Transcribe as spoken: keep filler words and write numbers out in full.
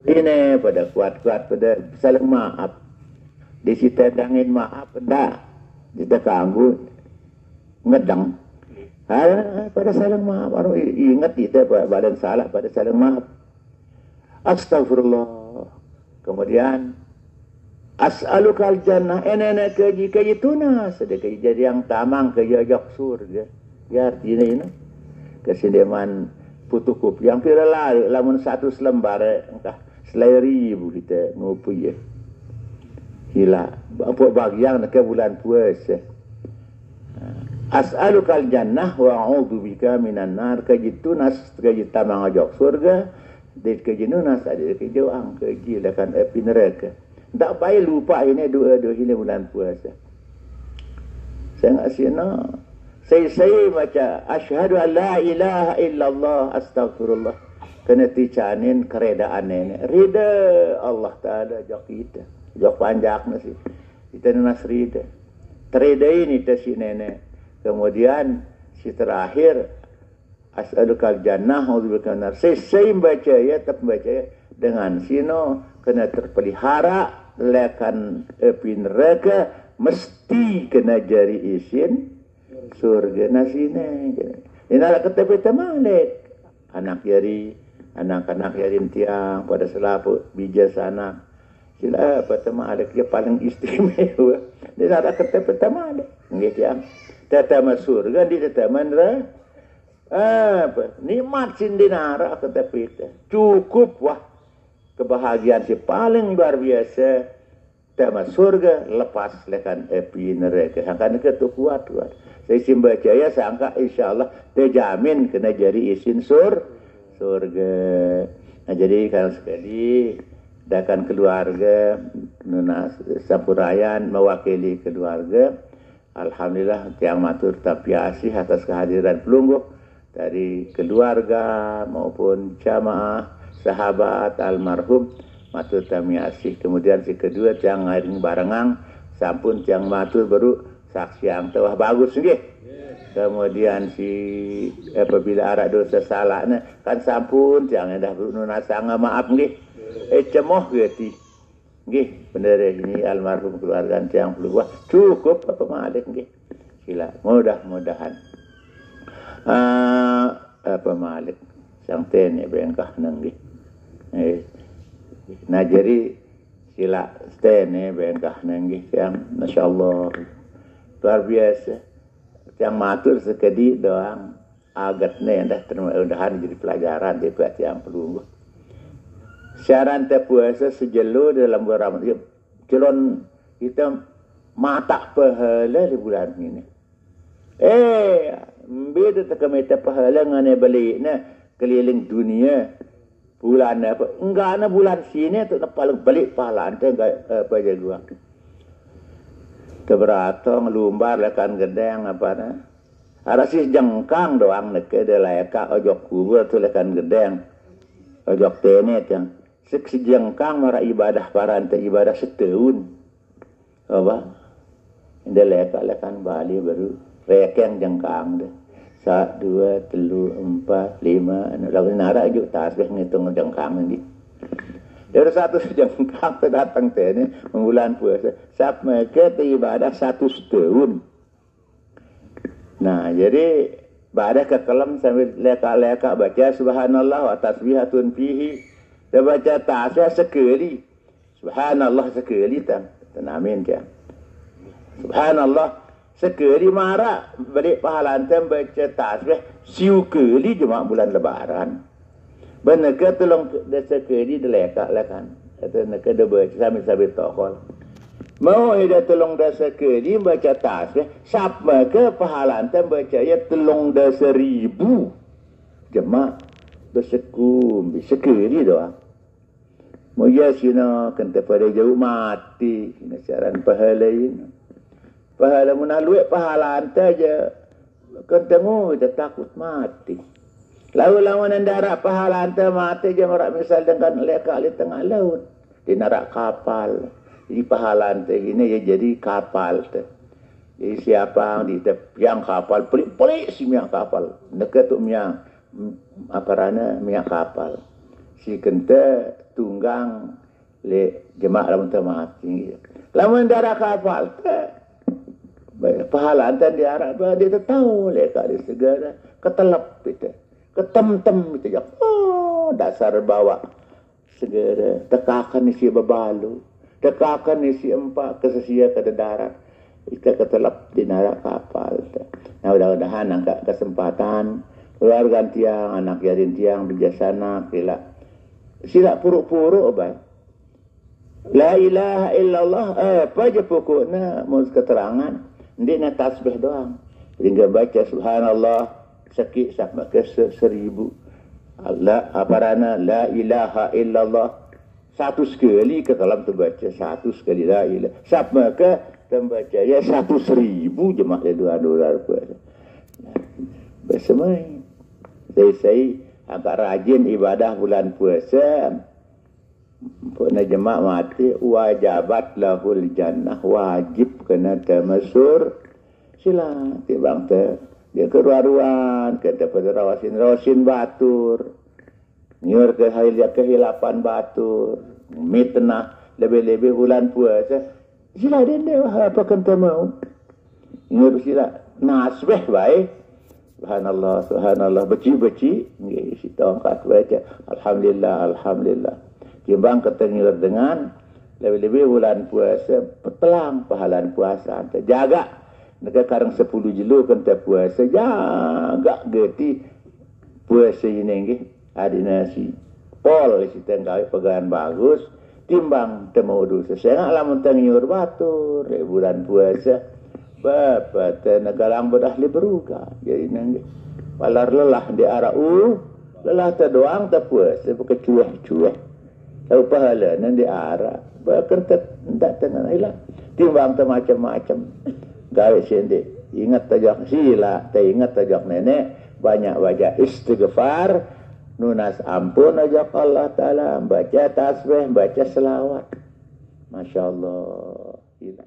Ini pada kuat-kuat pada saling maaf. Di situ dangin maaf dah. Kita kanggu ngedang. Ha, pada saling maaf. Baru ingat kita badan salah pada saling maaf. Astagfirullah. Kemudian as'alukal jannah, enene keji keji tunas, sedekah jadi yang tamang keji ojok surga. Ya artinya ini kesindeman fotokopi yang pira lalu lamun satu selembar engkah selai ribu kita ngupu ya. Hila, apa bagian ke bulan puasa. As'alukal jannah wa a'udzu bika minan nar, keji tunas keji tamang ojok surga. Di keji nunas ada keji ang keji lekan api neraka. Tak payah lupa ini doa-doa ini bulan puasa. Saya nggak sih no. Saya saya baca asyhadu an la ilaha illallah astagfirullah. Kena ticanin keredaan nenek. Rida Allah Ta'ala jok kita. Jok panjak nasi. Kita nunas rida. Terida ini tesi nenek. Kemudian si terakhir as'alukal jannah a'udzubika minan nar. Sesai baca ya, tep baca ya. Dengan sino kena terpelihara lekan api neraka mesti kena jari isin surga nasine. Ini anak kata beta malik. Anak jari, anak-anak jari tiang pada selapu bija sana. Sila apa tema ada dia paling istimewa. Dia ada kata pertama ada. Nggih tiang. Tetama surga di tetama neraka. Apa? Nikmat sindinara kata pita. Cukup wah. Kebahagiaan si paling luar biasa. Tema surga lepas lekan api neraka. Sangka neke tu kuat kuat. Saya simba jaya sangka insya Allah terjamin kena jadi isin sur surga. Nah, jadi kalau sekali dakan keluarga nunas sampurayan mewakili keluarga. Alhamdulillah tiang matur tapi asih atas kehadiran pelungguh dari keluarga maupun jamaah sahabat almarhum matur tami asih. Kemudian si kedua tiang ngiring barengang sampun tiang matur baru saksi yang tewah bagus nggih. Kemudian si apabila ada dosa salahnya kan sampun tiang endah beru nunasanga maaf nggih. Eh cemoh geti. Nggih, bener ini almarhum keluarga tiang pelungguh cukup apa malik nggih. Sila mudah-mudahan ah apa malik sang tene bengkah nenggih. Eh, nah jadi sila tene bengkah nenggih yang masyaallah luar biasa. Yang matur sekedi doang agat ne dah terima udahan jadi pelajaran di pihak yang pelungguh. Siaran te puasa sejelo dalam bulan Ramadan. Celon kita matak pahala di bulan ini. Eh, beda teka meta pahala ngane balik ne keliling dunia. Bulan apa? Enggak ada bulan sini tu paling balik pahala ante enggak apa jaguan. Teberatong lumbar lekan gedeng apa ne? Ada si jengkang doang neke de leka ojok kubur tu lekan gedeng. Ojok tenet yang sik si jengkang mara ibadah parante ibadah setahun. Apa? Inde leka lekan Bali baru rekeng jengkang deh. Sa dua telu empat lima anu lalu nara juk tasbih ngitung jengkang ini. Dari satu jengkang tu datang tene bulan puasa. Sap meke tu ibadah satu setahun. Nah, jadi badah kekelem sambil leka-leka baca subhanallah wa tasbihatun fihi. Dia baca tasbih sekali. Subhanallah sekali tang. Tenamin dia. Subhanallah sekali mara balik pahala ante baca tasbih siu kali cuma bulan lebaran. Beneka tulung desa kedi deleka lekan. Kata neka de baca sambil-sambil tokol. Mau ida tulung desa kedi baca tasbih, sapa ke pahala ante baca ya tulung desa ribu. Jema besekum sekali doang. Moja sina kente pada jauh mati, sina siaran pahala ini. Pahala mun aluek pahala ante aja. Kentemu kita takut mati. Lalu lawan yang darat pahala ante mati aja merak misal dengan leka di tengah laut. Di narak kapal. Jadi pahala ante ini ya jadi kapal te. Jadi siapa yang di tepiang kapal, pelik-pelik si miang kapal. Neke tu miang apa rana miang kapal. Si kente tunggang le jemaah lamun teu mati. Lamun di ara kapal teh, pahala enten di ara, di tetau le ka di segara, ketelep itu, ketemtem itu ya. Oh, dasar bawa segara, tekakan isi bebalu, tekakan isi empa, kesesia ke darat. Kita ketelep di ara kapal teh. Nah, mudah-mudahan angka kesempatan keluarga tiang, anak yatim tiang, bijaksana, kila sila puruk-puruk bae. La ilaha illallah, eh, apa aja pokoknya, mau keterangan. Ndina tasbih doang. Hingga baca subhanallah, saki sama ke se- seribu. Allah, apa rana, la ilaha illallah. Satu sekali ke dalam terbaca, satu sekali la ilaha. Sama ke terbaca, ya satu seribu jemaah di luar luar puasa. Bersemai. Saya, saya agak rajin ibadah bulan puasa. Pokoknya jemaah mati, wajabat lahul jannah, wajib kena temasur. Sila, tibang te, dia keruaruan, kata pada rawasin, rawasin batur. Nyiur ke kehilapan batur, mitnah, lebih-lebih bulan puasa. Sila dende, apa kenta mau? Ngirup sila nasbih bae. Subhanallah, subhanallah, beci-beci, nggih, si tongkat baca. Alhamdulillah, alhamdulillah. Timbang kita ngirup dengan lebih-lebih bulan puasa, petelang pahalan puasa. Jaga, neka karang sepuluh jelo kenta puasa, jaga geti puasa ini nggih. Adina si Pol si tenggawe pegangan bagus, timbang temu udu sesengak lamun tengiur batur, eh, bulan puasa. Bapa te negalang bedah li beruga. Jadi nang palar lelah di ara u, lelah te doang te puasa, pakai cueh-cueh. Tahu pahala nang di ara, bakar te ndak tenang ilah. Timbang te macam-macam. Gawe sendiri. Ingat tajak sila, te ingat tajak nenek, banyak baca istighfar, nunas ampun aja Allah Ta'ala, baca tasbih, baca selawat. Masya Allah. Gila.